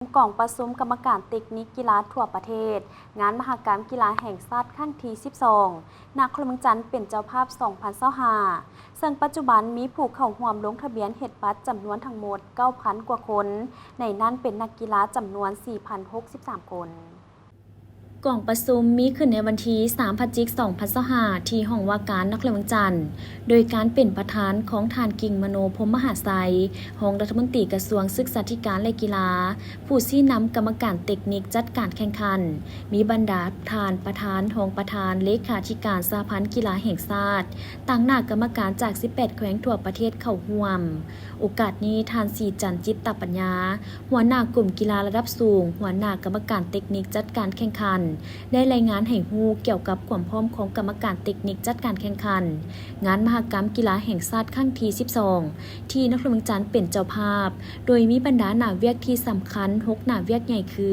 ກອງປະຊຸມກຳມະການເຕັກນິກກິລາທົ່ວປະເທດ ງານມະຫະກຳກິລາແຫ່ງຊາດຄັ້ງທີສິບສອງ ນະຄອນຫຼວງວຽງຈັນເປັນເຈົ້າພາບສອງພັນຊາວຫ້າ ເຊິ່ງປັດຈຸບັນມີຜູ້ເຂົ້າຮ່ວມລົງທະບຽນເຮັດບັດຈຳນວນທັງໝົດເກົ້າພັນກວ່າຄົນ, ໃນນັ້ນເປັນນັກກິລາຈຳນວນສີ່ພັນຫົກສິບສາມຄົນ. ກອງປະຊຸມມີຂຶ້ນໃນວັນທີສາມ ພະຈິກ ສອງພັນຊາວຫ້າ ທີ່ຫ້ອງວ່າການນະຄອນຫຼວງວຽງຈັນ ໂດຍການເປັນປະທານຂອງທ່ານ ກິ່ງມະໂນ ພົມມະຫາໄຊ ຮອງລັດຖະມົນຕີກະຊວງສຶກສາທິການ ແລະ ກິລາ, ຜູ້ຊີ້ນຳກຳມະການເຕັກນິກຈັດການແຂ່ງຂັນ, ມີບັນດາທ່ານປະທານ, ຮອງປະທານ, ເລຂາທິການສະຫະພັນກິລາແຫ່ງຊາດ, ຕາງໜ້າກຳມະການຈາກສິບແປດແຂວງທົ່ວປະເທດເຂົ້າຮ່ວມ. ໂອກາດນີ້ ທ່ານ ສີຈັນ ຈິດຕະປັນຍາ ຫົວໜ້າກົມກິລາລະດັບສູງ, ຫົວໜ້າກຳມະການເຕັກນິກຈັດການແຂ່ງຂັນ ໄດ້ລາຍງານໃຫ້ຮູ້ກ່ຽວກັບຄວາມພ້ອມຂອງກຳມະການເຕັກນິກຈັດການແຂ່ງຂັນ ງານມະຫະກຳກິລາແຫ່ງຊາດຄັ້ງທີສິບສອງ ທີ່ນະຄອນຫຼວງວຽງຈັນເປັນເຈົ້າພາບ, ໂດຍມີບັນດາໜ້າວຽກທີ່ສຳຄັນຫົກໜ້າວຽກໃຫຍ່ຄື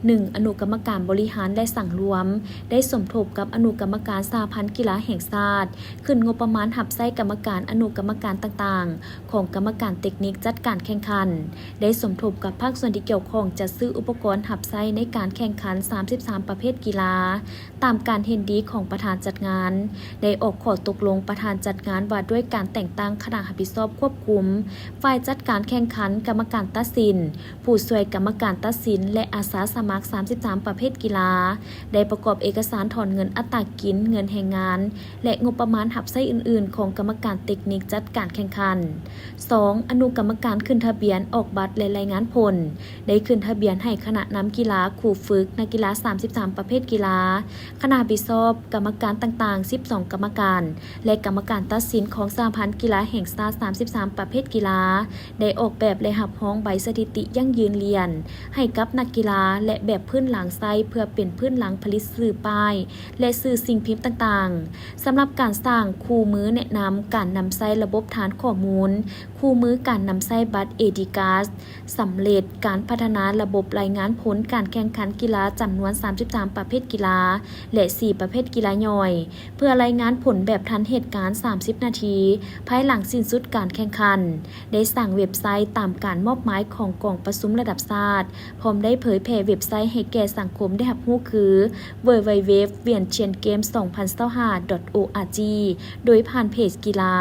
ໜຶ່ງ ອະນຸກຳມະການບໍລິຫານ ແລະ ສັງລວມ ໄດ້ສົມທົບກັບອະນຸກຳມະການສະຫະພັນກິລາແຫ່ງຊາດ ຂຶ້ນງົບປະມານຮັບໃຊ້ກຳມະການອະນຸກຳມະການຕ່າງໆ ຂອງກຳມະການເຕັກນິກຈັດການແຂ່ງຂັນ, ໄດ້ສົມທົບກັບພາກສ່ວນທີ່ກ່ຽວຂ້ອງຈັດຊື້ອຸປະກອນຮັບໃຊ້ໃນການແຂ່ງຂັນສາມສິບສາມປະເພດກິລາ ຕາມການເຫັນດີຂອງປະທານຈັດງານ, ໄດ້ອອກຂໍ້ຕົກລົງປະທານຈັດງານວ່າດ້ວຍການແຕ່ງຕັ້ງຄະນະຮັບຜິດຊອບຄວບຄຸມ, ຝ່າຍຈັດການແຂ່ງຂັນ, ກຳມະການຕັດສິນ, ຜູ້ຊ່ວຍກຳມະການຕັດສິນ ແລະ ອາສາສະໝັກສາມສິບສາມປະເພດກິລາ, ໄດ້ປະກອບເອກະສານຖອນເງິນອັດຕາກິນ, ເງິນແຮງງານ ແລະ ງົບປະມານຮັບໃຊ້ອື່ນໆຂອງກຳມະການເຕັກນິກຈັດການແຂ່ງຂັນ. ສອງ ອະນຸກຳມະການຂຶ້ນທະບຽນອອກບັດ ແລະ ລາຍງານຜົນ ໄດ້ຂຶ້ນທະບຽນໃຫ້ຄະນະນຳກິລາ, ຄູຝຶກ, ນັກກິລາສາມສິບສາມປະເພດກິລາ, ຄະນະຮັບຜິດຊອບ, ກຳມະການຕ່າງໆ ສິບສອງກຳມະການ ແລະ ກຳມະການຕັດສິນຂອງສະຫະພັນກິລາແຫ່ງຊາດສາມສິບສາມປະເພດກິລາ ໄດ້ອອກແບບ ແລະ ຮັບຮອງໃບສະຖິຕິຢັ້ງຢືນຫຼຽນໃຫ້ກັບນັກກິລາ ແລະ ແບບພື້ນຫຼັງໃຊ້ເພື່ອເປັນພື້ນຫຼັງຜະລິດສື່ປ້າຍ ແລະ ສື່ສິ່ງພິມຕ່າງໆ. ສຳລັບການສ້າງຄູ່ມືແນະນຳການນຳໃຊ້ລະບົບຖານຂໍ້ມູນ, ຄູ່ມືການນຳໃຊ້ບັດເອດີກາສ ສຳເລັດການພັດທະນາລະບົບລາຍງານຜົນການແຂ່ງຂັນກິລາຈຳນວນສາມສິບສາມປະເພດກິລາ ແລະ ສີ່ປະເພດກິລາຍ່ອຍ ເພື່ອລາຍງານຜົນແບບທັນເຫດການສາມສິບນາທີ ພາຍຫຼັງສິ້ນສຸດການແຂ່ງຂັນ, ໄດ້ສ້າງເວັບໄຊຕາມການມອບໝາຍຂອງກອງປະຊຸມລະດັບຊາດ, ພ້ອມໄດ້ເຜີຍແຜ່ເວັບໄຊໃຫ້ແກ່ສັງຄົມໄດ້ຮັບຮູ້ຄື www vientiangames twenty twenty-five dot org ໂດຍຜ່ານເພຈກິລາ.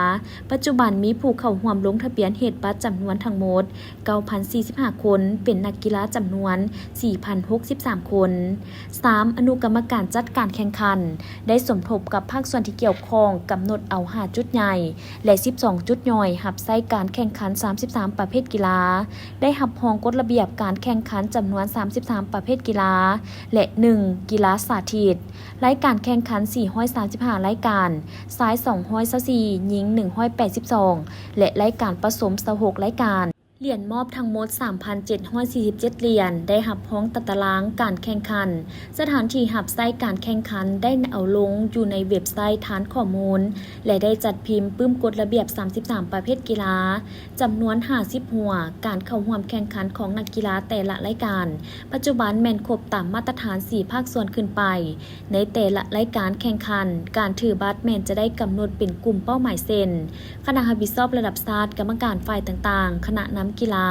ປັດຈຸບັນມີຜູ້ເຂົ້າຮ່ວມລົງທະບຽນເຮັດບັດຈຳນວນທັງໝົດ ເກົ້າພັນສີ່ສິບຫ້າຄົນ, ເປັນນັກກິລາຈຳນວນສີ່ພັນຫົກສິບສາມຄົນ. ສາມ ອະນຸກຳມະການຈັດການແຂ່ງຂັນ ໄດ້ສົມທົບກັບພາກສ່ວນທີ່ກ່ຽວຂ້ອງ ກຳນົດເອົາຫ້າຈຸດໃຫຍ່ ແລະ ສິບສອງຈຸດຍ່ອຍ ຮັບໃຊ້ການແຂ່ງຂັນສາມສິບສາມປະເພດກິລາ, ໄດ້ຮັບຮອງກົດລະບຽບການແຂ່ງຂັນຈຳນວນສາມສິບສາມປະເພດກິລາ ແລະ ໜຶ່ງ ກິລາສາທິດ. ລາຍການແຂ່ງຂັນສີ່ຮ້ອຍສາມສິບຫ້າລາຍການ, ຊາຍສອງຮ້ອຍຊາວສີ່, ຍິງໜຶ່ງຮ້ອຍແປດສິບສອງ ແລະ ລາຍການປະສົມຊາວຫົກລາຍການ. ຫຼຽນມອບທັງໝົດສາມພັນເຈັດຮ້ອຍສີ່ສິບເຈັດຫຼຽນ, ໄດ້ຮັບຮອງຕາຕະລາງການແຂ່ງຂັນ. ສະຖານທີ່ຮັບໃຊ້ການແຂ່ງຂັນໄດ້ເອົາລົງຢູ່ໃນເວັບໄຊຖານຂໍ້ມູນ ແລະ ໄດ້ຈັດພິມປຶ້ມກົດລະບຽບສາມສິບສາມປະເພດກິລາ ຈຳນວນຫ້າສິບຫົວ, ການເຂົ້າຮ່ວມແຂ່ງຂັນຂອງນັກກິລາແຕ່ລະລາຍການ ປັດຈຸບັນແມ່ນຄົບຕາມມາດຕະຖານສີ່ພາກສ່ວນຂຶ້ນໄປ. ໃນແຕ່ລະລາຍການແຂ່ງຂັນ, ການຖືບັດແມ່ນຈະໄດ້ກຳນົດເປັນກຸ່ມເປົ້າໝາຍເຊັ່ນ ຄະນະຮັບຜິດຊອບລະດັບຊາດ, ກຳມະການຝ່າຍຕ່າງໆ, ຄະນະນຳກິລາ,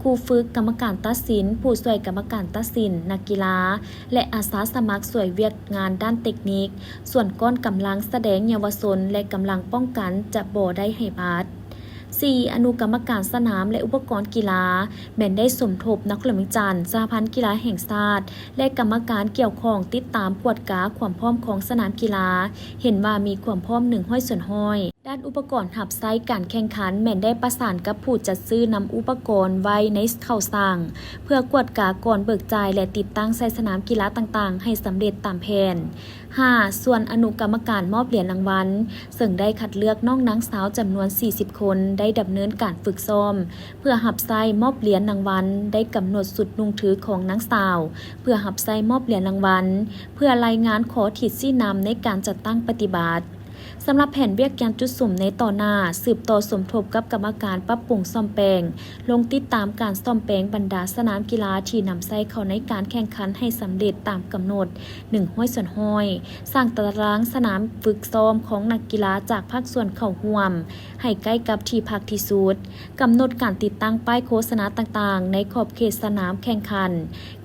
ຄູຝຶກ, ກຳມະການຕັດສິນ, ຜູ້ຊ່ວຍກຳມະການຕັດສິນ, ນັກກິລາ ແລະ ອາສາສະໝັກຊ່ວຍວຽກງານດ້ານເຕັກນິກ, ສ່ວນກ້ອນກຳລັງສະແດງເຍົາວະຊົນ ແລະ ກຳລັງປ້ອງກັນຈະບໍ່ໄດ້ໃຫ້ບັດ. ສີ່ ອະນຸກຳມະການສະໜາມ ແລະ ອຸປະກອນກິລາ ແມ່ນໄດ້ສົມທົບນະຄອນຫຼວງວຽງຈັນ, ສະຫະພັນກິລາແຫ່ງຊາດ ແລະ ກຳມະການກ່ຽວຂ້ອງຕິດຕາມກວດກາຄວາມພ້ອມຂອງສະໜາມກິລາ, ເຫັນວ່າມີຄວາມພ້ອມໜຶ່ງຮ້ອຍສ່ວນຮ້ອຍ. ດ້ານອຸປະກອນຮັບໃຊ້ການແຂ່ງຂັນແມ່ນໄດ້ປະສານກັບຜູ້ຈັດຊື້ນຳອຸປະກອນໄວ້ໃນເຂົ້າສ້າງ ເພື່ອກວດກາກ່ອນເບີກຈ່າຍ ແລະ ຕິດຕັ້ງໃສ່ສະໜາມກິລາຕ່າງໆໃຫ້ສຳເລັດຕາມແຜນ. ຫ້າ ສ່ວນອະນຸກຳມະການມອບຫຼຽນລາງວັນ ເຊິ່ງໄດ້ຄັດເລືອກນ້ອງນາງສາວຈຳນວນສີ່ສິບຄົນ ໄດ້ດຳເນີນການຝຶກຊ້ອມເພື່ອຮັບໃຊ້ມອບຫຼຽນລາງວັນ, ໄດ້ກຳນົດຊຸດນຸ່ງຖືຂອງນາງສາວເພື່ອຮັບໃຊ້ມອບຫຼຽນລາງວັນ, ເພື່ອລາຍງານຂໍທິດຊີ້ນຳໃນການຈັດຕັ້ງປະຕິບັດ. ສຳລັບແຜນວຽກການຈຸດສຸມໃນຕໍ່ໜ້າ, ສືບຕໍ່ສົມທົບກັບກຳມະການປັບປຸງສ້ອມແປງ, ລົງຕິດຕາມການສ້ອມແປງບັນດາສະໜາມກິລາທີ່ນຳໃຊ້ເຂົ້າໃນການແຂ່ງຂັນໃຫ້ສຳເລັດຕາມກຳນົດ ໜຶ່ງຮ້ອຍສ່ວນຮ້ອຍ, ສ້າງຕາລາງສະໜາມຝຶກຊ້ອມຂອງນັກກິລາຈາກພາກສ່ວນເຂົ້າຮ່ວມ ໃຫ້ໃກ້ກັບທີ່ພັກທີ່ສຸດ, ກຳນົດການຕິດຕັ້ງປ້າຍໂຄສະນາຕ່າງໆ ໃນຂອບເຂດສະໜາມແຂ່ງຂັນ,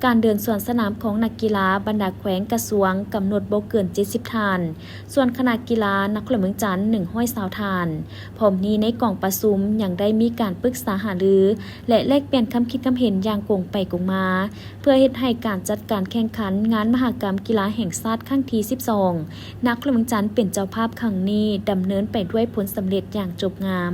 ການເດີນສວນສະໜາມຂອງນັກກິລາບັນດາແຂວງກະຊວງ ກຳນົດບໍ່ເກີນເຈັດສິບທ່ານ, ສ່ວນຄະນະກິລານະຄອນຫຼວງວຽງຈັນ ໜຶ່ງຮ້ອຍຊາວທ່ານ. ພ້ອມນີ້ໃນກອງປະຊຸມຍັງໄດ້ມີການປຶກສາຫາລື ແລະ ແລກປ່ຽນຄຳຄິດຄຳເຫັນຢ່າງກົງໄປກົງມາ ເພື່ອເຮັດໃຫ້ການຈັດການແຂ່ງຂັນງານມະຫະກຳກິລາແຫ່ງຊາດຄັ້ງທີສິບສອງ ນະຄອນຫຼວງວຽງຈັນເປັນເຈົ້າພາບຄັ້ງນີ້ ດຳເນີນໄປດ້ວຍຜົນສຳເລັດຢ່າງຈົບງາມ.